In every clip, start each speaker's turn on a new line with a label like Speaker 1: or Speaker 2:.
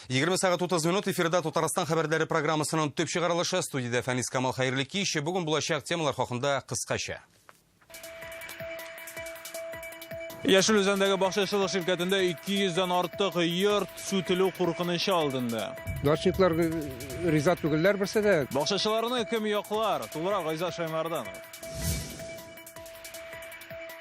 Speaker 1: 20 сәгать 30 минут эфирда Татарстан хәбәрләре программасының төп чыгарылышы. Студиядә Фәнис Камал, хәерле кич. Бүген булачак темалар хакында кыскача.
Speaker 2: Яшел Үзәндәге бакчачылык ширкәтендә 200 дән артык йорт сүтелү куркынычы алдында.
Speaker 3: Дачниклар риза түгелләр берсе дә.
Speaker 2: Бакчачыларны кем яклар? Тулырак Айзат Шаймарданов.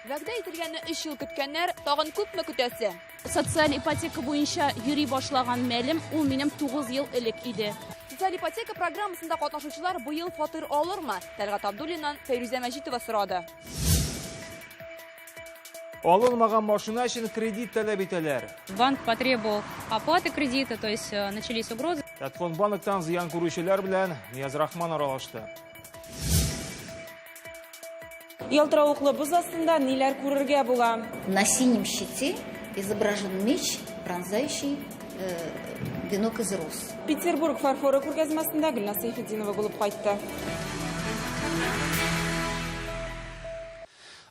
Speaker 4: Вәгъдә ителгәнне 3 ел көткәннәр, тагын күпме көтәсе?
Speaker 5: Социаль ипотека буенча йөри башлаган мәлем, ул минем 9 ел элек иде.
Speaker 4: Социаль ипотека программасында катнашучылар быел фатир алырмы? Тәлгать Абдуллиннан Фәйрүзә Мәҗитова сорады.
Speaker 2: Алынмаган машина өчен кредит таләп итәләр.
Speaker 6: Банк потребовал оплаты кредита, то есть начались угрозы.
Speaker 2: Татфондбанктан зыян күрүчеләр белән Нияз Рахман аралашты.
Speaker 7: Ялтыравыклы боз астында ниләр күрергә була?
Speaker 8: На синем щите изображен меч, пронзающий венок из роз.
Speaker 7: Петербург фарфоры күргәзмәсендә Гөлназ Сәйфетдинова булып кайтты.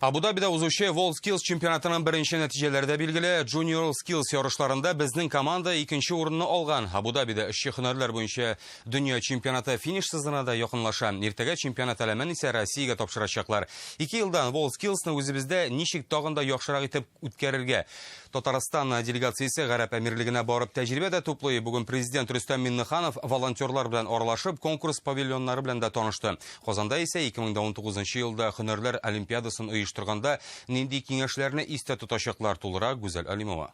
Speaker 1: Абу-Дабида узучы WorldSkills чемпионатының беренче нәтиҗәләре дә билгеле. Junior Skills ярышларында безнең команда икенче урынны алган. Абу-Дабида эшче һөнәрләр буенча дөнья чемпионаты финиш сызыгына да якынлаша. Иртәгә чемпионат әләмен исә Россиягә тапшырачаклар. Ике елдан WorldSkillsны үзебездә ничек тагын да яхшырак итеп үткәрергә? Татарстан делегациясе Гарәп Әмирлегенә барып тәҗрибә дә туплый. Бүген президент Рөстәм Миңнеханов волонтерлар белән аралашып, конкурс павильоннары белән дә танышты. Казанда исә 2019 елда һөнәрләр олимпиадасын оештырганда нинди киңәшләрне истә тотачаклар, тулырак Гүзәл Алимова.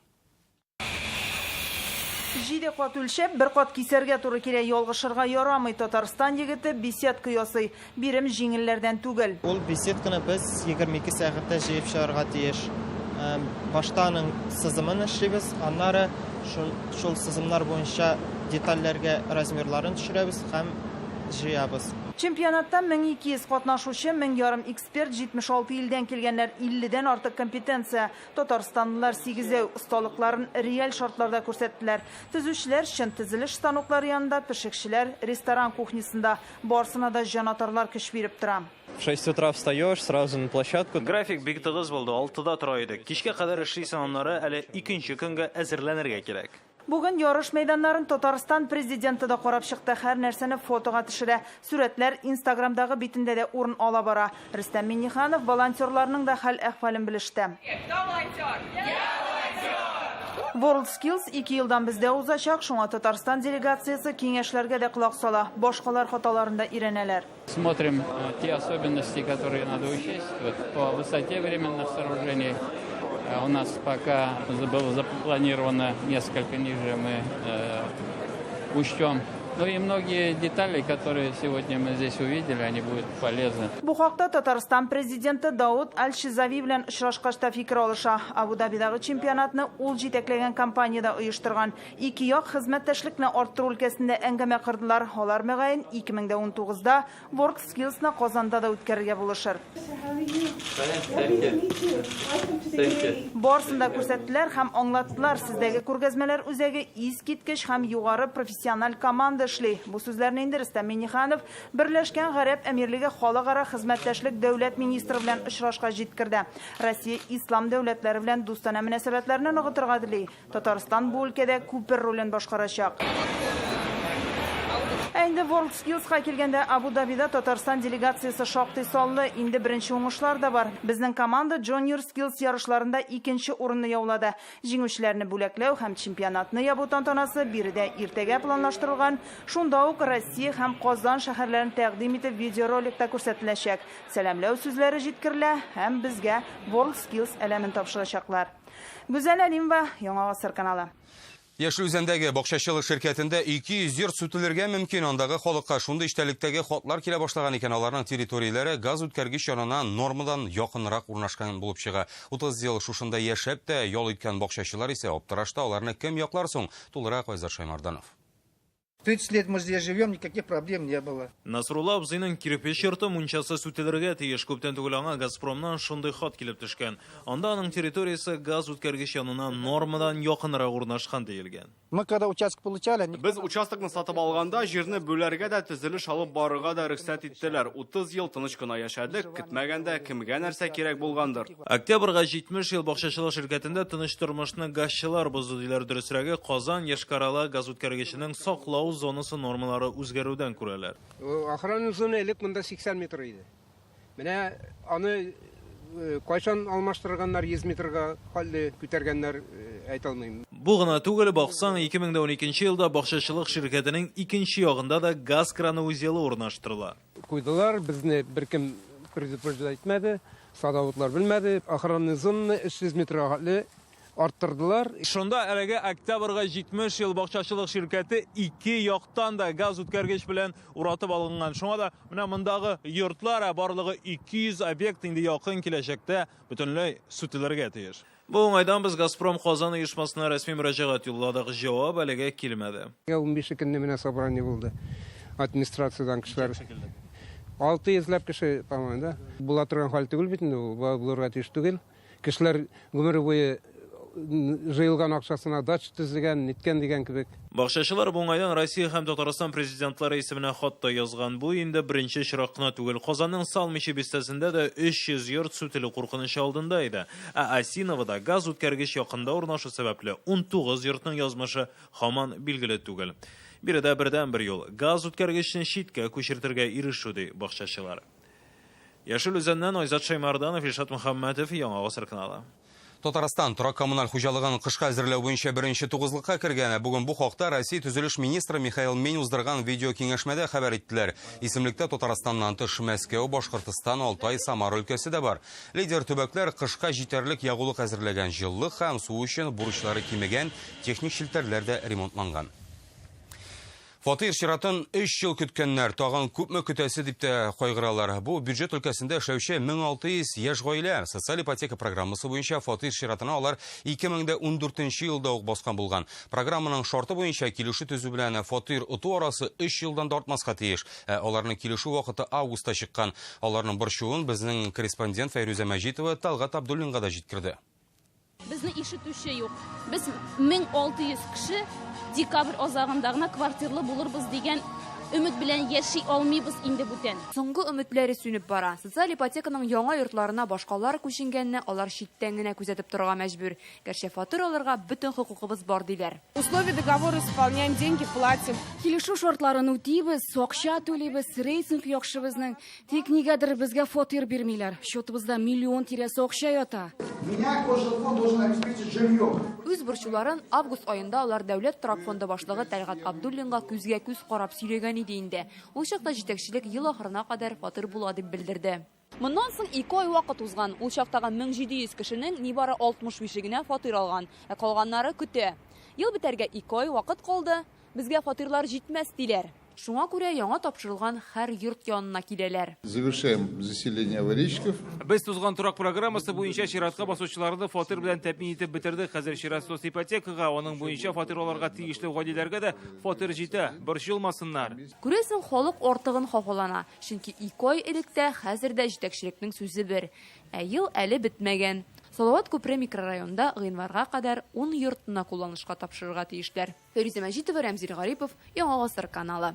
Speaker 7: Җиде кат үлчәп, бер кат кисәргә туры килә, ялгышырга ярамый. Татарстан егете беседка ясый. Бирем җиңелләрдән түгел.
Speaker 9: Ул беседканы без 22 сәгатьтә җыеп чыгарга тиеш. Башта аның сызымын эшлибез, аннары шул сызымнар буенча детальләргә размерларын төшерәбез һәм җыябыз.
Speaker 7: Чемпионатта 1200 катнашучы, 1500 эксперт, 76 илдән килгәннәр, 50дән артык компетенция. Татарстанлылар сигезәү осталыкларын реаль шартларда күрсәттеләр. Төзүчеләр чын төзелеш станоклары янында, пешекчеләр ресторан кухнясында. Барысына да җанатарлар көч биреп тора.
Speaker 10: В 6 утра встаешь, сразу на площадку.
Speaker 11: График бик тыгыз булды, алтыда тора идек. Кичкә кадәр эшлисең, аннары әле икенче көнгә әзерләнергә кирәк.
Speaker 7: Бүген ярыш мәйданнарын Татарстан президенты да карап чыкты. Һәр нәрсәне фотога төшерә. Сурәтләр Инстаграмдагы битендә дә урын ала бара. Рөстәм Миңнеханов волонтерларның да хәл-әхвәлен белеште. WorldSkills ике елдан бездә узачак, шуңа Татарстан делегациясе киңәшләргә дә колак сала, башкалар хаталарын да өйрәнәләр.
Speaker 12: Смотрим те особенности, которые надо учесть. Вот по высоте временных сооружений у нас пока было запланировано несколько ниже, мы учтем. Ну и многие детали, которые сегодня мы здесь увидели, они будут полезны.
Speaker 7: Бу хакта Татарстан президенты Дауд Аль-Шизави белән очрашкач та фикер алыша. Абу-Дабидагы чемпионатны ул җитәкләгән компания дә оештырган. Ике як хезмәттәшлекне арттыру өлкәсендә әңгәмә кордылар. Алар мөгаен 2019-да WorldSkillsны Казанда да үткәрергә булышыр. Барысын да күрсәттеләр һәм аңлаттылар. Сездәге күргәзмәләр үзәге искиткеч һәм югары профессиональ команда эшли. Бу сүзләрне инде Рөстәм Миңнеханов Берләшкән Гарәп Әмирлеге халыкара хезмәттәшлек дәүләт министры белән очрашкач җиткерде. Россия ислам дәүләтләре белән дустанә мөнәсәбәтләрне ныгытырга тели. Татарстан бу өлкәдә күпер ролен башкарачак. Ә инде WorldSkillsка килгәндә, Абу-Дабида Татарстан делегациясе шактый саллы, инде беренче уңышлар да бар. Безнең команда Junior Skills ярышларында икенче урынны яулады. Җиңүчеләрне бүләкләү һәм чемпионатны ябу тантанасы биредә иртәгә планлаштырылган. Шунда ук Россия һәм Казан шәһәрләрен тәкъдим итеп видеоролик та күрсәтеләчәк. Сәламләү сүзләре җиткерелә һәм безгә WorldSkills әләмен тапшырачаклар. Гүзәл Әлимова, Яңа Гасыр каналы.
Speaker 1: Яшел Үзәндәге бакчачылык ширкәтендә 200 йорт сүтелергә мөмкин. Андагы халыкка шундый эчтәлектәге хатлар килә башлаган икән. Аларның территорияләре газ үткәргеч янына нормадан якынрак урнашкан булып чыга. 30 ел шушында яшәп тә ял иткән бакчачылар исә аптырашта, аларны кем яклар соң? Тулырак Айзат Шаймарданов.
Speaker 13: 30 лет мы здесь живем, никаких проблем не было.
Speaker 2: Насрулла абзыйның кирпеч йорты мунчасы сүтелергә тиеш. Күптән түгел аңа Газпромнан шундый хат килеп төшкән. Анда аның территориясе газ үткәргеч янына нормадан якынрак урнашкан диелгән.
Speaker 13: Мы когда участок получали, они
Speaker 14: Без участокны сатып алганда җирне бүләргә дә, төзелеш алып барырга да рөхсәт иттеләр. 30 ел тыныч кына яшәдек, көтмәгәндә кемгә нәрсә кирәк булгандыр.
Speaker 2: Октябрьгә 70 ел бакчачылык ширкәтендә тыныч тормышны газчылар бозды диләр. Дөресрәге, Казан Йошкар-Ола газ үткәргеченең саклау зонасы нормалары үзгәрүдән күрәләр.
Speaker 3: Охрана зона элек монда 80 метр иде. Менә аны кайчан алмаштырганнар, 100 метрга хәлле күтәргәннәр, әйтә алмыйм.
Speaker 2: Бу гына түгел, баксаң, 2012 елда бакчачылык ширкәтенең икенче ягында да газ краны узелы урнаштырыла.
Speaker 3: Куйдылар, безне беркем предупреждать итмәде, садоводлар белмәде. Охранный зонаны 300 метрга хәтле арттырдылар.
Speaker 2: Шунда әлеге Октябрьгә 70 ел бакчачылык ширкәте ике яктан да газ үткәргеч белән уратып алынган. Шуңа да менә мондагы йортлар, ә барлыгы 200 объект инде якын киләчәктә бөтенләй сүтелергә тиеш. Бу уңайдан без Газпром Казан оешмасына рәсми мөрәҗәгать юлладык. Җавап әлегә килмәде.
Speaker 3: 15 көнне менә собрание булды. Администрациядән кешеләр. 600 ләп кеше, по-моему, да? Була торган хәл түгел бит инде ул, булырга тиеш түгел. Кешеләр гомере буе җыелган акчасына дача төзегән, ниткән дигән кебек.
Speaker 2: Бакчачылар бу уңайдан Россия һәм Татарстан президентлары исеменә хат та язган. Бу инде беренче очрак кына түгел. Казанның Салмичи бистәсендә дә 300 йорт сүтелү куркынычы алдында иде. Ә Осиновода газ үткәргеч якында урнашу сәбәпле 19 йортның язмышы һаман билгеле түгел. Биредә бердәнбер юл газ үткәргечне читкә күчертергә ирешү, ди бакчачылар. Яшел Үзәннән Айзат Шаймарданов, Илшат Мөхәммәтов, Яңа Гасыр каналы.
Speaker 1: Татарстан торак коммуналь хуҗалыгын кышка әзерләү буенча беренче тугызлыкка кергән. Бүген бу хакта Россия төзелеш министры Михаил Мень уздырган видео киңәшмәдә хәбәр иттеләр. Исемлектә Татарстаннан тыш Мәскәү, Башкортстан, Алтай, Самара өлкәсе дә бар. Лидер төбәкләр кышка җитәрлек ягулык әзерләгән, җылылык һәм су өчен бурычлары кимегән, техник челтәрләр дә ремонтланган. Фатир чиратын 3 ел көткәннәр, тагын күпме көтәсе дип тә кайгыралар. Бу бюджет өлкәсендә эшләүче 1600 яшь гаилә. Социаль ипотека программасы буенча фатир чиратына алар 2014 елда ук баскан булган. Программаның шарты буенча килешү төзү белән фатир оту арасы 3 елдан да артмаска тиеш. Ә аларның килешү вакыты августта чыккан. Аларның борчуын безнең корреспондент Фәйрүзә Мәҗитова Талгат Абдуллинга да җиткерде.
Speaker 5: Безне ишетүче юк. Без 1600 кеше декабрь азагында гына квартирлы булырбыз дигән өмет белән яши алмыйбыз инде бүтән.
Speaker 4: Соңгы өметләре сүнеп бара. Социаль ипотеканың яңа йортларына башкалар күченгәнне алар читтән генә күзәтеп торырга мәҗбүр. Гәрчә фатир алырга бөтен хокукыбыз бар диләр.
Speaker 15: Условия договора исполняем, деньги платим.
Speaker 16: Килешү шартларын үтибез, акча түлибез, рейтинг яхшы безнең. Тик нигәдер безгә фатир бирмиләр. Счетыбызда миллион тирәсе акча ята.
Speaker 13: Меня Кожелфонд должен обеспечить жильем.
Speaker 4: Үз борчуларын август аенда алар Дәүләт торак фонды башлыгы Тәлгать Абдуллинга күзгә күз карап сөйләгән иде инде. Ул чакта җитәкчелек ел ахырына кадәр фатир була дип белдерде. Моннан соң 2 ай вакыт узган. Ул чактагы 1700 кешенең нибары 65 генә фатир алган, ә калганнары көтә. Ел бетәргә 2 ай вакыт калды. Безгә фатирлар җитмәс диләр. Шуңа күрә яңа тапшырылган һәр йорт янына киләләр.
Speaker 17: Завершаем заселение аварийщиков.
Speaker 18: Без тузган торак программасы буенча чиратка басучыларны фатир белән тәэмин итеп бетердек. Хәзер чират ипотекага, аның буенча фатир алырга тиешле гаиләләргә дә фатир җитә. Борчылмасыннар.
Speaker 4: Күрәсең, халык артыгын хафалана. Чөнки 2 ай элек тә, хәзер дә җитәкчелекнең сүзе бер. Ә ел әле бетмәгән. Салават күпере микрорайонда гыйнварга кадәр 10 йортына кулланышка тапшырырга тиешләр. Фәрүзә Мәҗитова, Рәмзил Гарипов, Яңа Гасыр каналы.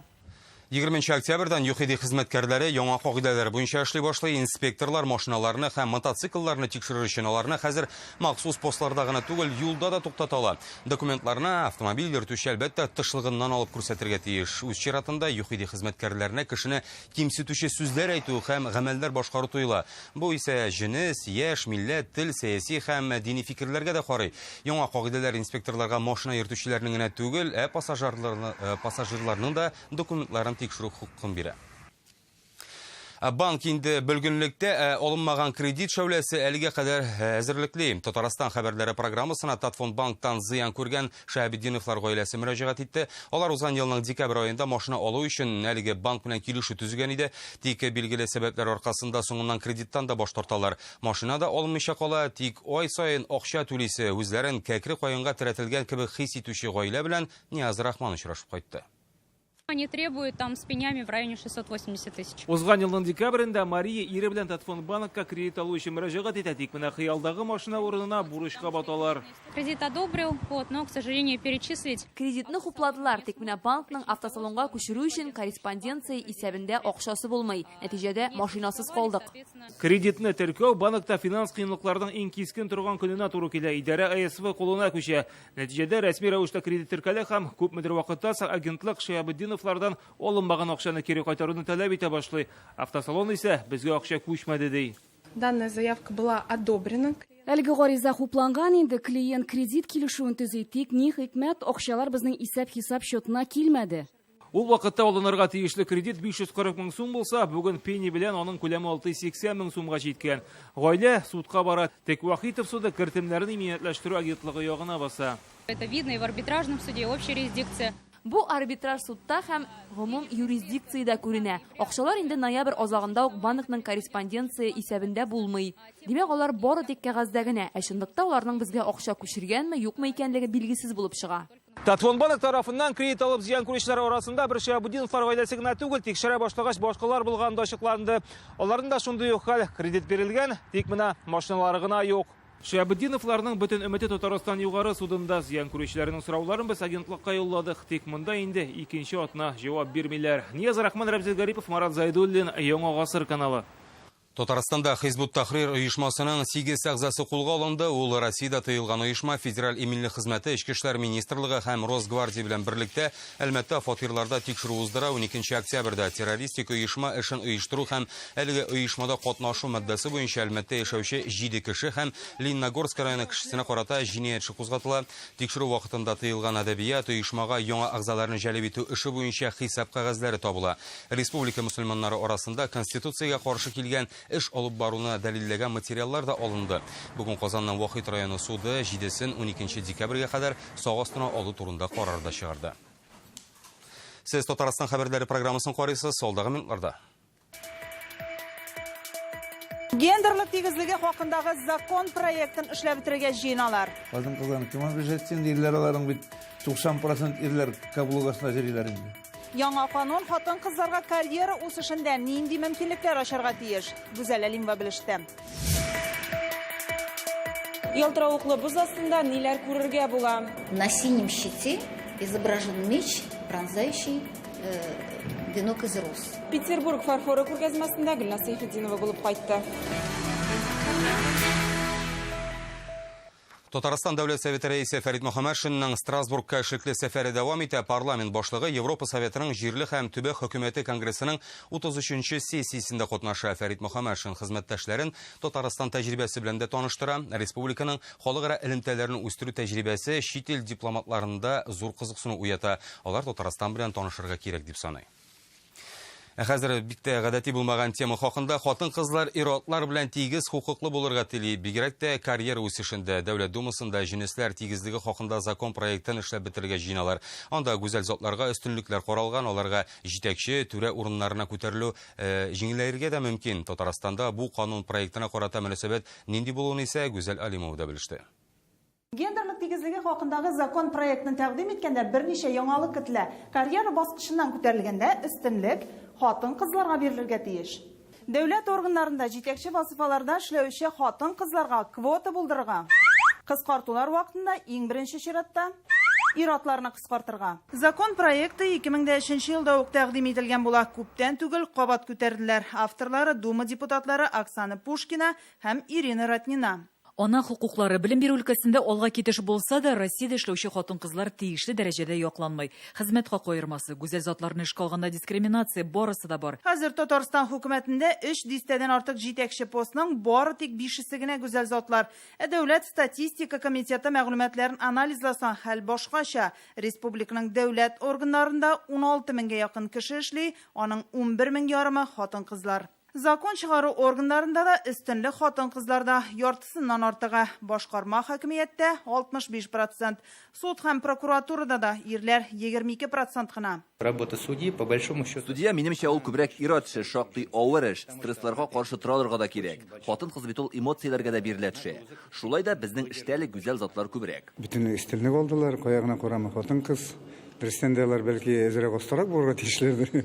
Speaker 1: 20 октябрьдән ЮХИДИ хезмәткәрләре яңа кагыйдәләр буенча эшли башлый. Инспекторлар машиналарны һәм мотоциклларны тикшерер өчен аларны хәзер махсус постларда гына түгел, юлда да туктата ала. Документларны автомобиль йөртүче әлбәттә тышлыгыннан алып күрсәтергә тиеш. Үз чиратында ЮХИДИ хезмәткәрләренә кешене кимсетүче сүзләр әйтү һәм гамәлләр башкару тыела. Бу исә җенес, яшь, милләт, тел, сәяси һәм дини фикерләргә дә карый. Яңа кагыйдәләр инспекторларга машина йөртүчеләрнең генә түгел, ә пассажирларның да документларын тикшерү хокукын бирә. Банк инде бөлгенлектә алынмаган кредит шәүләсе әлегә кадәр әзерлекли. Татарстан хәбәрләре программасына Татфондбанктан зыян күргән Шәһабетдиновлар гаиләсе мөрәҗәгать итте. Алар узган елның декабрь аенда машина алу өчен әлеге банк белән килешү төзегән иде. Тик билгеле сәбәпләр аркасында соңыннан кредиттан да баш тарталар. Машина да алынмыйча кала, тик ай саен акча түлисе, үзләрен кәкре каенга терәтелгән кебек хис итүче гаилә белән Нияз Рахман очрашып кайтты.
Speaker 6: Они требуют там с пенями в районе 680 тысяч.
Speaker 18: Узган елның декабрендә Мария ире белән Татфондбанкка кредит алу өчен мөрәҗәгать итә, тик менә хыялдагы машина урынына бурычка баталар.
Speaker 6: Кредит одобрил, вот, но, к сожалению, перечислить.
Speaker 4: Кредитны хупладылар, тик менә банкның автосалонга күчерү өчен корреспонденция исәбендә акчасы булмый. Нәтиҗәдә машинасыз калдык.
Speaker 18: Кредитны теркәү банкта финанс кыенлыкларының иң кискен торган көненә туры килә. Идарә АСВ кулына күчә. Нәтиҗәдә рәсми рәвештә кредит теркәлә һәм күпмедер вакыттан соң агентлык Шиһабетдиновлардан алынмаган акчаны кире кайтаруны таләп итә башлый. Автосалон исә безгә акча күчмәде ди.
Speaker 15: Данная заявка была одобрена.
Speaker 16: Әлеге гариза хупланган инде, клиент кредит килешүен төзи, тик ни хикмәт, акчалар безнең исәп-хисап счетына килмәде.
Speaker 18: Ул вакытта алынырга тиешле кредит 540 мең сум булса, бүген пени белән аның күләме 680 мең сумга җиткән. Гаилә судка бара. Тик Вахитов суды кертемнәрен иминиятләштерү агентлыгы ягына баса.
Speaker 6: Это видно и в арбитражном суде, и в общей юрисдикции.
Speaker 4: Бу арбитраж судта һәм гомум юрисдикциядә күренә. Акчалар инде ноябрь азагында ук банкның корреспонденция исәбендә булмый. Димәк, алар бары тик кәгазьдә генә, ә чынлыкта аларның безгә акча күчергәнме, юкмы икәнлеге билгесез булып чыга.
Speaker 18: Татфондбанк тарафыннан кредит алып зыян күрүчеләр арасында бер Шиһабетдиновлар гаиләсе генә түгел, тикшерә башлагач башкалар булганы да ачыкланды. Аларның да шундый ук хәл, кредит бирелгән, тик менә машиналары гына юк. Шиһабетдиновларның бөтен өмете Татарстан югары судында. Зыян күрүчеләрнең сорауларын без агентлыкка юлладык, тик монда инде икенче атна җавап бирмиләр. Нияз Рахман, Рәмзил Гарипов, Марат Зайдуллин, Яңа Гасыр каналы.
Speaker 1: Татарстанда Хизбут Тахрир оешмасының 8 әгъзасы кулга алынды. Ул Россиядә тыелган оешма Федераль иминлек хезмәте, Эчке эшләр министрлыгы һәм Росгвардия белән берлектә Әлмәттә фатирларда тикшерү уздыра. 12 октябрьдә террористик оешма эшен оештыру һәм әлеге оешмада катнашу маддәсе буенча Әлмәттә яшәүче 7 кеше һәм Лениногорск районы кешесенә карата җинаять эше кузгатыла. Тикшерү вакытында тыелган әдәбият оешмага яңа әгъзаларны җәлеп итү эше буенча хисап кәгазьләре табыла. Республика мөселманнары арасында Конституциягә каршы килгән эш алып баруны дәлилләгән материаллар да алынды. Бүген Казанның Вахит районы суды 7-сен 12 декабрьгә кадәр сак астына алу турында карар да чыгарды. Сез Татарстан хәбәрләре программасын карыйсыз, алдагы минутларда.
Speaker 7: Гендерлык тигезлеге хакындагы закон проектын эшләп бетерергә җыеналар.
Speaker 17: Хатын-кызларны кем обижать итсен, ирләр аларның бит 90% ирләр каблук астында йөриләр инде.
Speaker 7: Яңа канун хатын-кызларга карьера үсешендә нинди мөмкинлекләр ачарга тиеш? Гүзәл Әлимова белеште.
Speaker 15: Ялтыравыклы боз астында ниләр күрергә була?
Speaker 8: На синем щите изображен меч, пронзающий венок из роз.
Speaker 15: Петербург фарфоры күргәзмәсендә Гөлназ Сәйфетдинова булып кайтты.
Speaker 1: Татарстан Дәүләт Советы рәисе Фәрит Мөхәммәтшинның Страсбургка эшлекле сәфәре дәвам итә. Парламент башлыгы Европа Советының җирле һәм төбәк хөкүмәте конгрессының 33-нче сессиясендә катнаша. Фәрит Мөхәммәтшин хезмәттәшләрен Татарстан тәҗрибәсе белән дә таныштыра. Республиканың халыкара элемтәләрен үстерү тәҗрибәсе чит ил дипломатларында зур кызыксыну уята. Алар Татарстан белән танышырга кирәк дип саный. Ә хәзер бик тә гадәти булмаган тема хакында. Хатын-кызлар ир-атлар белән тигез хукуклы булырга тели. Бигрәк тә карьера үсешендә. Дәүләт Думасында җенесләр тигезлеге хакында закон проектын эшләп бетерергә җыеналар. Анда гүзәл затларга өстенлекләр каралган, аларга җитәкче, түрә урыннарына күтәрелү җиңеләергә дә мөмкин. Татарстанда бу канун проектына карата мөнәсәбәт нинди булуын исә Гүзәл Алимова да белеште.
Speaker 7: Гендерлык тигезлеге хакындагы закон проектын тәкъдим иткәндә берничә яңалык көтелә. Карьера баскычыннан күтәрелгәндә өстенлек хатын-кызларга бирелергә тиеш. Дәүләт органнарында җитәкче вазифаларда эшләүче хатын-кызларга квота булдырырга. Кыскартулар вакытында иң беренче чиратта ир-атларны кыскартырга. Закон проекты 2003 елда ук тәкъдим ителгән була. Күптән түгел кабат күтәрделәр. Авторлары Дума депутатлары Оксана Пушкина һәм Ирина Ратнина.
Speaker 19: Ана хукуклары белем бирү өлкәсендә алга китеш булса да, Россиядә эшләүче хатын-кызлар тиешле дәрәҗәдә якланмый. Хезмәт хакы аермасы, гүзәл затларны эшкә алганда дискриминация барысы да бар.
Speaker 7: Хәзер Татарстан хөкүмәтендә 3 дистәдән артык җитәкче постның бары тик 5-се генә гүзәл затлар. Ә Дәүләт статистика комитеты мәгълүматларын анализласаң, хәл башкача. Республиканың дәүләт органнарында 16 меңгә якын кеше эшли, аның 11 мең ярымы хатын-кызлар. Закон чыгару органнарында да өстенлек хатын-кызларда яртысыннан артыгы. Башкарма хакимияттә 65%. Суд һәм прокуратурада да ирләр 22% кына.
Speaker 20: Работа судьи, по большому счету.
Speaker 21: Судья, минемчә, ул күбрәк ир-ат эше, шактый авыр эш. Стрессларга каршы тора алырга да кирәк. Хатын-кыз бит ул эмоцияләргә дә бирелә төшә. Шулай да безнең эштә әле гүзәл затлар күбрәк.
Speaker 22: Бөтенләй өстенлек алдылар, кая гына карама хатын-кыз.
Speaker 9: Дөрестән дә алар бәлки әзрәк остарак булырга тиешләрдер.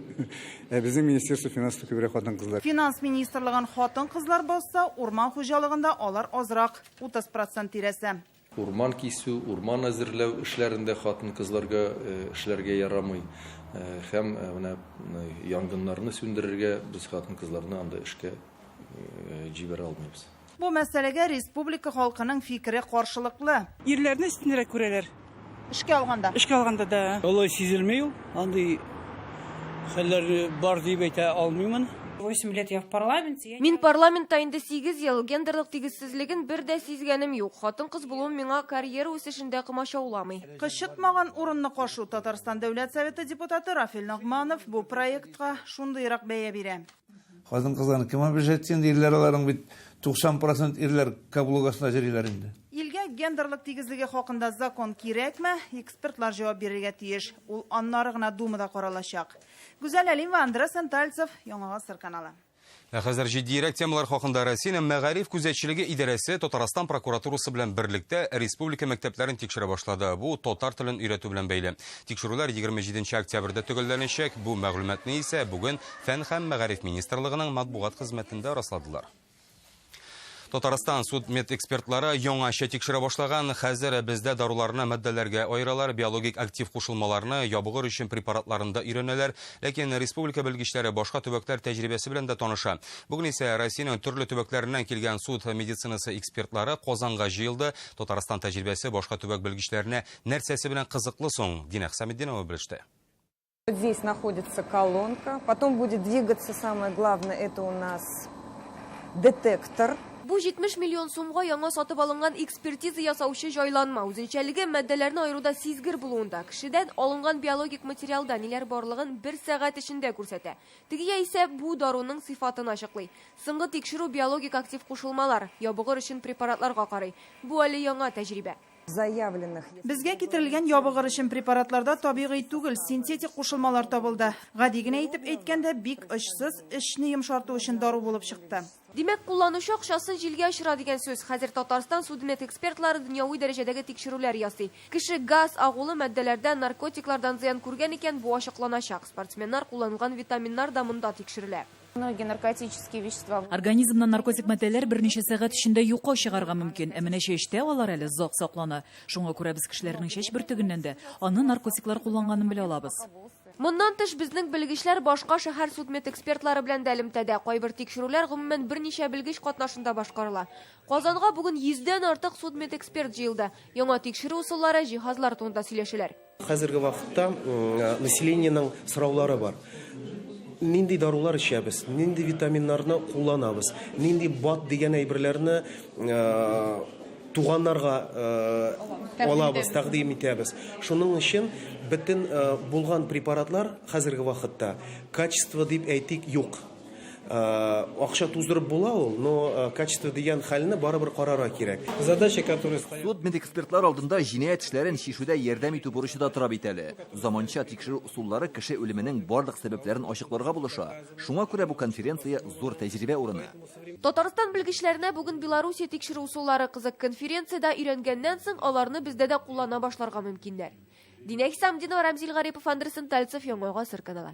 Speaker 9: Ә безнең Министерство финансов күбрәк хатын-кызлар.
Speaker 7: Финанс министрлыгын хатын-кызлар басса, урман хуҗалыгында алар азрак, 30% тирәсе.
Speaker 22: Урман кисү, урман әзерләү эшләрендә хатын-кызларга эшләргә ярамый. Һәм менә янгыннарны сүндерергә без хатын-кызларны анда эшкә җибәрә алмыйбыз.
Speaker 7: Бу мәсьәләгә республика халкының фикере каршылыклы.
Speaker 23: Ирләрне өстенрәк күрәләр.
Speaker 7: Эшкә алганда.
Speaker 23: Эшкә алганда да.
Speaker 24: Алай сизелми ул, андый хәлләр бар дип әйтә алмыймын.
Speaker 6: 8 лет я в парламенте.
Speaker 4: Мин парламентта инде 8 ел, гендерлык тигезсезлеген бер дә сизгәнем юк. Хатын-кыз булуым миңа карьера үсешендә комачауламый.
Speaker 7: Кычытмаган урынны кашу. Татарстан Дәүләт Советы депутаты Рафил Ногманов бу проектка шундыйрак бәя бирә.
Speaker 17: Хатын-кызларны кем обижать инде, ирләр аларның бит 90% ирләр каблук астында йөриләр инде.
Speaker 7: Илгә гендерлык тигезлеге хакында закон кирәкме? Экспертлар җавап бирергә тиеш. Ул аннары гына Думада каралачак. Гүзәл Әлимова, Андрей Сентальцев, Яңа Гасыр каналы.
Speaker 1: Ә хәзер җитдиерәк темалар хакында. Россиянең мәгариф күзәтчелеге идарәсе Татарстан прокуратурасы белән берлектә республика мәктәпләрен тикшерә башлады. Бу татар телен өйрәтү белән бәйле. Тикшерүләр 27 октябрьдә төгәлләнәчәк. Бу мәгълүматны исә бүген Фән һәм мәгариф министрлыгының матбугат хезмәтендә расладылар. Татарстан судмедэкспертлары яңача тикшерә башлаган. Хәзер бездә даруларны матдәләргә аералар, биологик актив кушылмаларны ябыгыр өчен препаратларын да өйрәнәләр. Ләкин республика белгечләре башка төбәкләр тәҗрибәсе белән дә таныша. Бүген исә Россиянең төрле төбәкләреннән килгән суд медицинасы экспертлары Казанга җыелды. Татарстан тәҗрибәсе башка төбәк белгечләренә нәрсәсе белән кызыклы соң? Дина Хисаметдинова белеште.
Speaker 25: Здесь находится колонка, потом будет двигаться, самое главное, это у нас детектор.
Speaker 4: Бу 70 миллион сумга яңа сатып алынган экспертиза ясаучы җайланма. Үзенчәлеге матдәләрне аеруда сизгер булуында. Кешедән алынган биологик материалда ниләр барлыгын бер сәгать эчендә күрсәтә. Теге яисә бу даруның сыйфатын ачыклый. Соңгы тикшерү биологик актив кушылмалар, ябыгыр өчен препаратларга карый. Бу әле яңа тәҗрибә.
Speaker 25: Заявленных.
Speaker 7: Безгә китерелгән ябыгыр өчен препаратларда табигый түгел, синтетик кушылмалар табылды. Гади генә итеп әйткәндә, бик очсыз, эчне йомшарту өчен дару булып чыкты.
Speaker 4: Димәк, кулланучы акчасын җилгә очыра дигән сүз. Хәзер Татарстан судмедэкспертлары дөньяви дәрәҗәдәге тикшерүләр ясый. Кеше газ, агулы матдәләрдән, наркотиклардан зыян күргән икән, бу ачыкланачак. Спортсменнар кулланган витаминнар да монда тикшерелә.
Speaker 5: Многие наркотические вещества.
Speaker 19: Организмнан наркотик матдәләр берничә сәгать эчендә юкка чыгарга мөмкин. Ә менә чәчтә алар әле озак саклана. Шуңа күрә без кешеләрнең чәч бөртегеннән дә аны наркотиклар кулланганын белә алабыз.
Speaker 4: Моннан тыш безнең белгечләр башка шәһәр судмедэкспертлары белән дә элемтәдә. Кайбер тикшерүләр гомумән берничә белгеч катнашында башкарыла. Казанга бүген 100дән артык судмедэксперт җыелды. Яңа тикшерү ысуллары, җиһазлар турында сөйләшәләр.
Speaker 26: Хәзерге вакытта населениенең сораулары бар. Нинди дарулар эчәбез, нинди витаминнарны кулланабыз, нинди бат дигән әйберләрне туганнарга алабыз, тәкъдим итәбез. Шуның өчен бөтен булган препаратлар хәзерге вакытта качество дип әйтик юк. Акча туздырып була ул, но качество дигән хәлне барыбер карарга кирәк.
Speaker 24: Задача, которая стоит.
Speaker 21: Судмедэкспертлар алдында җинаять эшләрен чишүдә ярдәм итү бурычы да тора бит әле. Заманча тикшерү ысуллары кеше үлеменең барлык сәбәпләрен ачыкларга булыша. Шуңа күрә бу конференция зур тәҗрибә урыны.
Speaker 4: Татарстан белгечләренә бүген Белоруссия тикшерү ысуллары кызык. Конференциядә өйрәнгәннән соң аларны бездә дә куллана башларга мөмкиннәр. Динә Хисамдинова, Рамзил Гарипов, Андрей Сентальцев, Яңа Гасыр каналы.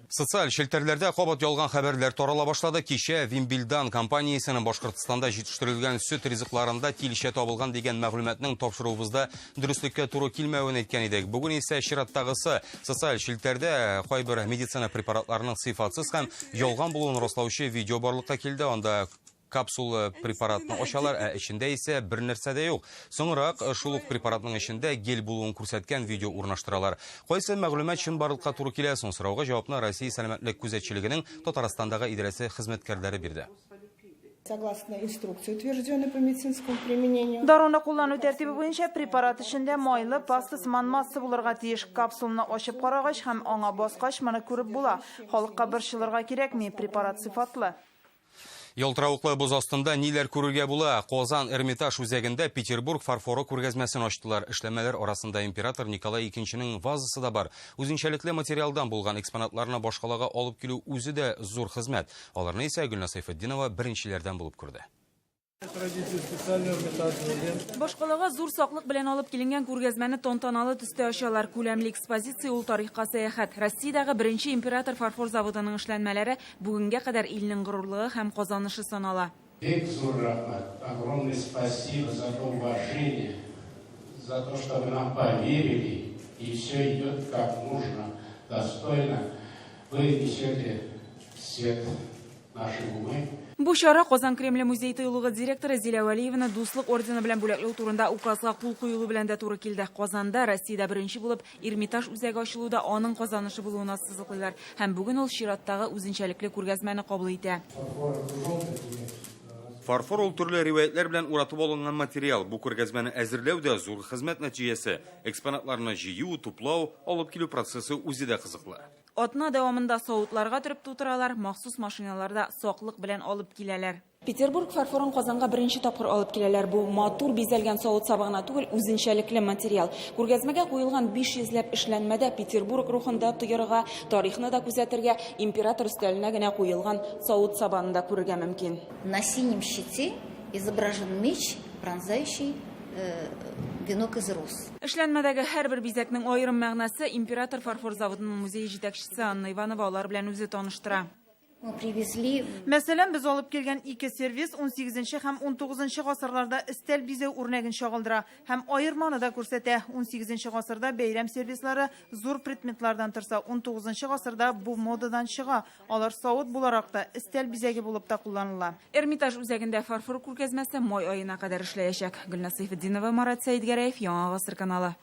Speaker 1: Социаль челтәрләрдә кабат ялган хәбәрләр тарала башлады. Кичә Вимбилдан компаниясенең Башкортстанда җитештерелгән сөт ризыкларында тилчә табылган дигән мәгълүматның тапшыруыбызда дөреслеккә туры килмәвен әйткән идек. Бүген исә чираттагысы социаль челтәрдә кайбер медицина препаратларының сыйфатсыз һәм ялган булуын раслаучы видео барлыкка килде. Анда капсула препаратны ачалар, ә эчендә исә бер нәрсә дә юк. Соңрак шул ук препаратның эчендә гель булуын күрсәткән видео урнаштыралар. Кайсы мәгълүмат чынбарлыкка туры килә соң? Сорауга җавапны Россия сәламәтлек күзәтчелегенең Татарстандагы идарәсе хезмәткәрләре бирде.
Speaker 27: Согласно инструкции, утвержденной по медицинскому применению.
Speaker 7: Даруны куллану тәртибе буенча препарат эчендә майлы паста сыман масса булырга тиеш. Капсулны ачып карагач һәм аңа баскач моны күреп була. Халыкка борчылырга кирәкми, препарат сыйфатлы.
Speaker 1: Ялтыравыклы боз астында ниләр күрергә була? Казан Эрмитаж үзәгендә Петербург фарфоры күргәзмәсен ачтылар. Эшләмәләр арасында император Николай Икенченең вазасы да бар. Үзенчәлекле материалдан булган экспонатларны башкалага алып килү үзе дә зур хезмәт. Аларны исә Гөлназ Сәйфетдинова беренчеләрдән булып күрде.
Speaker 15: Башкалага зур саклык белән алып киленгән күргәзмәне тантаналы төстә ачалар. Күләмле экспозиция ул тарихка сәяхәт. Россиядәге беренче император фарфор заводының эшләнмәләре бүгенгә кадәр илнең горурлыгы һәм казанышы санала.
Speaker 2: Бик зур рәхмәт. Огромное спасибо за то уважение, за то, что вы нам поверили, и все идет как нужно, достойно. Вы несете свет в наши умы.
Speaker 15: Бу чара Казан Кремле музей тыюлыгы директоры Зилә Вәлиеваны Дуслык ордены белән бүләкләү турында указга кул куелу белән дә туры килде. Казанда Россиядә беренче булып Эрмитаж үзәге ачылу да аның казанышы булуын ассызыклыйлар. Һәм бүген ул чираттагы үзенчәлекле күргәзмәне кабул итә.
Speaker 1: Фарфор ул төрле риваятлар белән уратып алынган материал. Бу күргәзмәне әзерләү дә зур хезмәт нәтиҗәсе. Экспонатларны җыю, туплау, алып килү процессы үзе дә кызыклы.
Speaker 15: Атна дәвамында савытларга төреп тутыралар, махсус машиналарда саклык белән алып киләләр. Петербург фарфорын Казанга беренче тапкыр алып киләләр. Бу матур бизәлгән савыт-саба гына түгел, үзенчәлекле материал. Күргәзмәгә куелган 500 ләп эшләнмәдә Петербург рухын да тоярга, тарихны да күзәтергә, император өстәленә генә куелган савыт-сабаны да күрергә мөмкин.
Speaker 8: На синем щите изображен меч, пронзающий венок из роз.
Speaker 15: Эшләнмәдәге һәрбер бизәкнең аерым мәгънәсе Император фарфор заводының музее җитәкчесе Анна Иванова алар белән үзе таныштыра.
Speaker 8: Мы привезли
Speaker 7: Мәсәлән, без алып килгән ике сервиз 18 һәм 19 гасырларда өстәл бизәү үрнәген чагылдыра һәм аерманы да күрсәтә. 18 гасырда бәйрәм сервизлары зур предметлардан торса, 19 гасырда бу модадан чыга. Алар савыт буларак та, өстәл бизәге булып та кулланыла.
Speaker 15: Эрмитаж үзәгендә фарфор күргәзмәсе май аена кадәр эшләячәк. Гөлназ Сәйфетдинова, Марат Сәидгәрәев, Яңа Гасыр каналы.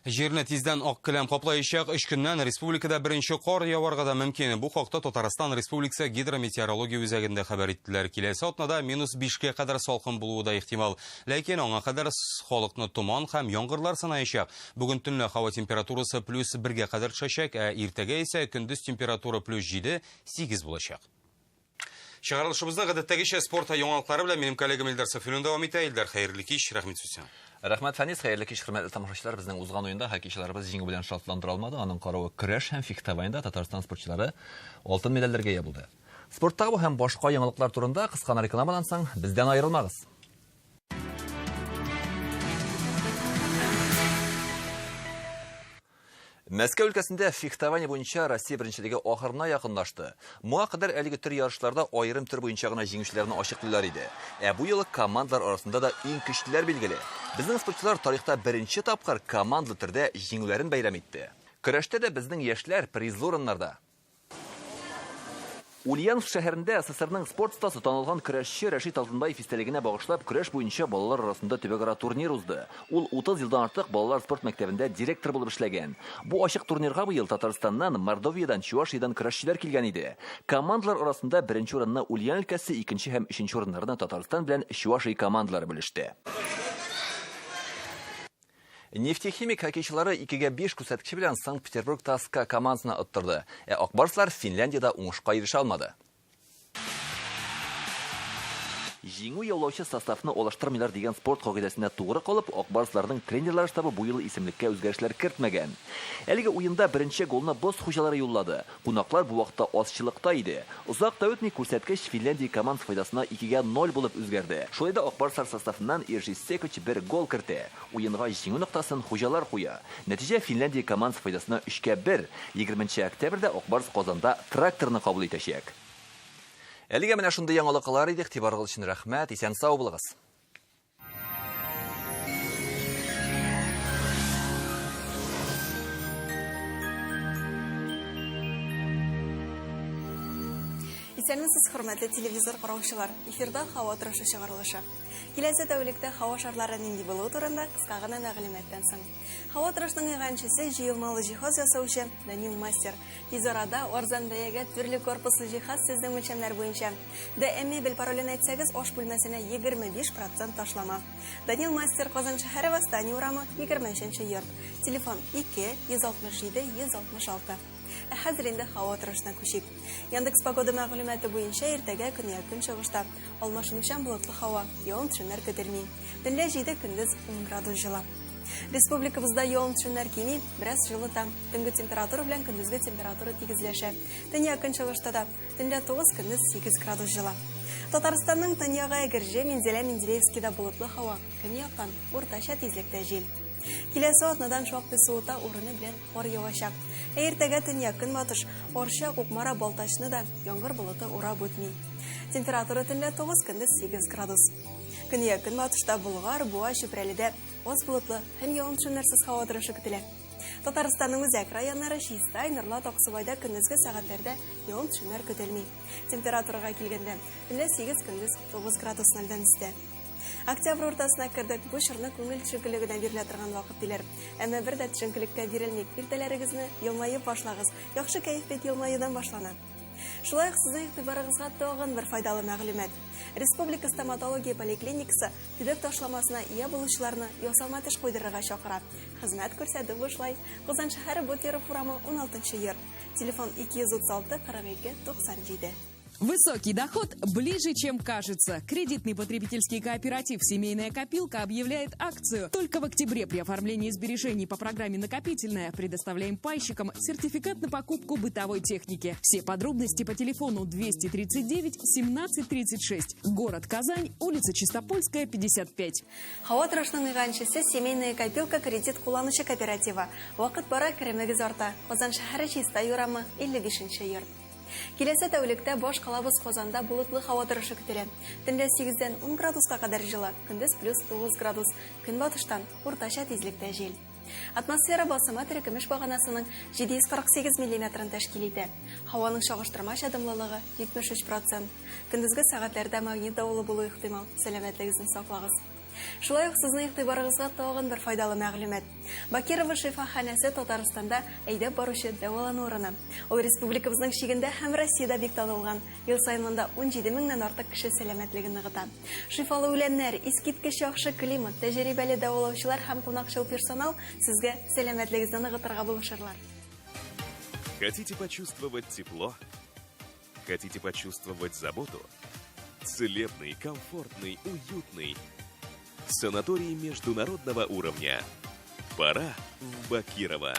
Speaker 1: Җирне тиздән ак келәм каплаячак. 3 көннән республикада беренче кар яварга да мөмкин. Бу хакта Татарстан Республикасы гидрометеорология үзәгендә хәбәр иттеләр. Киләсе атнада -5-кә кадәр салкын булуы да ихтимал. Ләкин аңа кадәр халыкны томан һәм яңгырлар сынаячак. Бүген төнлә һава температурасы +1-гә кадәр төшәчәк, ә иртәгә исә көндез температура +7-8 булачак. Чыгарылышыбызны гадәттәгечә спорт яңалыклары белән минем коллегам Илдар Сафиуллин дәвам итә. Илдар, хәерле кич, рәхмәт сүз сиңа.
Speaker 21: Рәхмәт, Фәнис, хәерле кич, хөрмәтле тамашачылар. Безнең узган уенда хоккейчыларыбыз җиңү белән шатландыра алмады. Аның каравы көрәш һәм фехтованиедә Татарстан спортчылары алтын медальләргә ия булды. Спорттагы бу һәм башка яңалыклар турында кыска рекламадан соң бездән аерылмагыз. Мәскәү өлкәсендә фехтование буенча Россия беренчелеге ахырына якынлашты. Моңа кадәр әлеге төр ярышларда аерым төр буенча гына җиңүчеләрне ачыклыйлар иде. Ә бу юлы командалар арасында да иң көчлеләр билгеле. Безнең спортчылар тарихта беренче тапкыр командалы төрдә җиңүләрен бәйрәм итте. Көрәштә дә безнең яшьләр призлы урыннарда. Ульяновск шәһәрендә СССРның спорт остасы танылган көрәшче Рәшит Алтынбаев истәлегенә багышлап көрәш буенча балалар арасында төбәкара турнир узды. Ул 30 елдан артык балалар спорт мәктәбендә директор булып эшләгән. Бу ачык турнирга быел Татарстаннан, Мордовиядан, Чувашиядан көрәшчеләр килгән иде. Командалар арасында беренче урынны Ульян өлкәсе, икенче һәм өченче урыннарны Татарстан белән Чувашия командалары бүлеште. Нефтехимик хоккейчылары 2-5 күрсәткече белән Санкт-Петербург ТАСК командасына оттырды. Ә Акбарслар Финляндиядә уңышка ирешә алмады. Җиңү яулаучы составны алыштырмыйлар дигән спорт кагыйдәсенә тугры калып, Акбарсларның тренерлар штабы бу юлы исемлеккә үзгәрешләр кертмәгән. Әлеге уенда беренче голны боз хуҗалары юллады. Кунаклар бу вакытта азчылыкта иде. Озак та үтми күрсәткеч Финляндия командасы файдасына 2-0 булып үзгәрде. Шулай да Акбарслар составыннан Иржи Секоч бер гол кертә. Уенга җиңү ноктасын хуҗалар куя. Нәтиҗә Финляндия командасы файдасына 3-1. 20 октябрьдә Акбарс Казанда тракторны кабул итәчәк. Әлегә менә шундый яңалыклар иде. Игътибарыгыз өчен рәхмәт. Исән сау булыгыз.
Speaker 3: Исәнмесез, хөрмәтле телевизор караучылар. Эфирда һава торышы чыгарылышы. Киләсе тәүлектә һава шартлары нинди булуы турында кыска гына мәгълүматтан соң. Һава торышының иганчесе җыелмалы җиһаз ясаучы Данил Мастер. Тиз арада арзан бәягә төрле корпуслы җиһаз сезнең үлчәмнәр буенча. ДМ мебель паролен әйтсәгез, аш бүлмәсенә 25% ташлама. Данил Мастер, Казан шәһәре, Восстание урамы, 23 йорт. Телефон 2 167 166. Ә хәзер инде һава торышына күчик. Яндекс Погода мәгълүматы буенча иртәгә көньяк көнчыгышта алмашынучан болытлы һава, явым-төшемнәр көтелми. Төнлә 7, көндез 10 градус җылы. Республикабызда явым-төшемнәр кими, бераз җылыта. Төнге температура белән көндезге температура тигезләшә. Төньяк көнчыгышта да төнлә 9, көндез 8 градус җылы. Татарстанның төньягы Әгерҗе, Минзәлә, Менделеевскида болытлы һава, көньяктан уртача тизлектә җил. Киләсе атнадан шактый суыта, урыны белән кар явачак. Ә иртәгә төньяк-көнбатыш, Арча, Кукмара, Балтачны да яңгыр болыты урап үтми. Температура төнлә 9, көндез 8 градус. Көньяк-көнбатышта Болгар, Буа, Чүпрәледә аз болытлы һәм явым-төшемнәрсез һава торышы көтелә. Татарстанның үзәк районнары Чистай, Нурлат, Аксубайда көндезге сәгатьләрдә явым-төшемнәр көтелми. Температурага килгәндә, төнлә 8, көндез 9 градус нольдән өстә. Октябрь уртасына кердек. Бу чорны күңел төшенкелегенә бирелә торган вакыт диләр. Әмма бер дә төшенкелеккә бирелмик. Иртәләрегезне елмаеп башлагыз. Яхшы кәеф бит елмаюдан башлана. Шулай ук сезнең игътибарыгызга тагын бер файдалы мәгълүмат. Республика стоматология поликлиникасы төбәк ташламасына ия булучыларны ясалма теш куйдырырга чакыра. Хезмәт күрсәтү бушлай. Казан шәһәре Бутеров урамы 16 йорт. Телефон 236 42 97.
Speaker 10: Высокий доход ближе, чем кажется. Кредитный потребительский кооператив «Семейная копилка» объявляет акцию. Только в октябре при оформлении сбережений по программе «Накопительная» предоставляем пайщикам сертификат на покупку бытовой техники. Все подробности по телефону 239 17 36. Город Казань, улица Чистопольская, 55.
Speaker 3: Һава торышының иганчесе «Семейная копилка» кредит кулланучы кооперативы. Вакыт бара, керемегез арта. Казан шәһәре, Чистай урамы, 55 йорт. Киләсе тәүлектә баш калабыз Казанда болытлы һава торышы көтелә. Төнлә 8-дән 10 градуска кадәр җылы, көндез плюс 9 градус. Көнбатыштан уртача тизлектә җил. Атмосфера басымы терекөмеш баганасының 748 миллиметрын тәшкил итә. Һаваның чагыштырмача дымлылыгы 73%. Көндезге сәгатьләрдә магнит давылы булу ихтимал. Сәламәтлегегезне саклагыз. Шулай ук сезнең игътибарыгызга тагын бер файдалы мәгълүмат. Бакирова шифаханәсе Татарстанда әйдәп баручы дәвалану урыны. Ул республикабызның чигендә һәм Россиядә бик танылган. Ел саен монда 17 меңнән артык кеше сәламәтлеген ныгыта. Шифалы үләннәр, искиткеч яхшы климат, тәҗрибәле дәвалаучылар һәм кунакчыл персонал сезгә сәламәтлегегезне ныгытырга булышырлар.
Speaker 11: Хотите почувствовать тепло? Хотите почувствовать заботу? Целебный, комфортный, уютный. Санаторий международного уровня. Пора в Бакирово.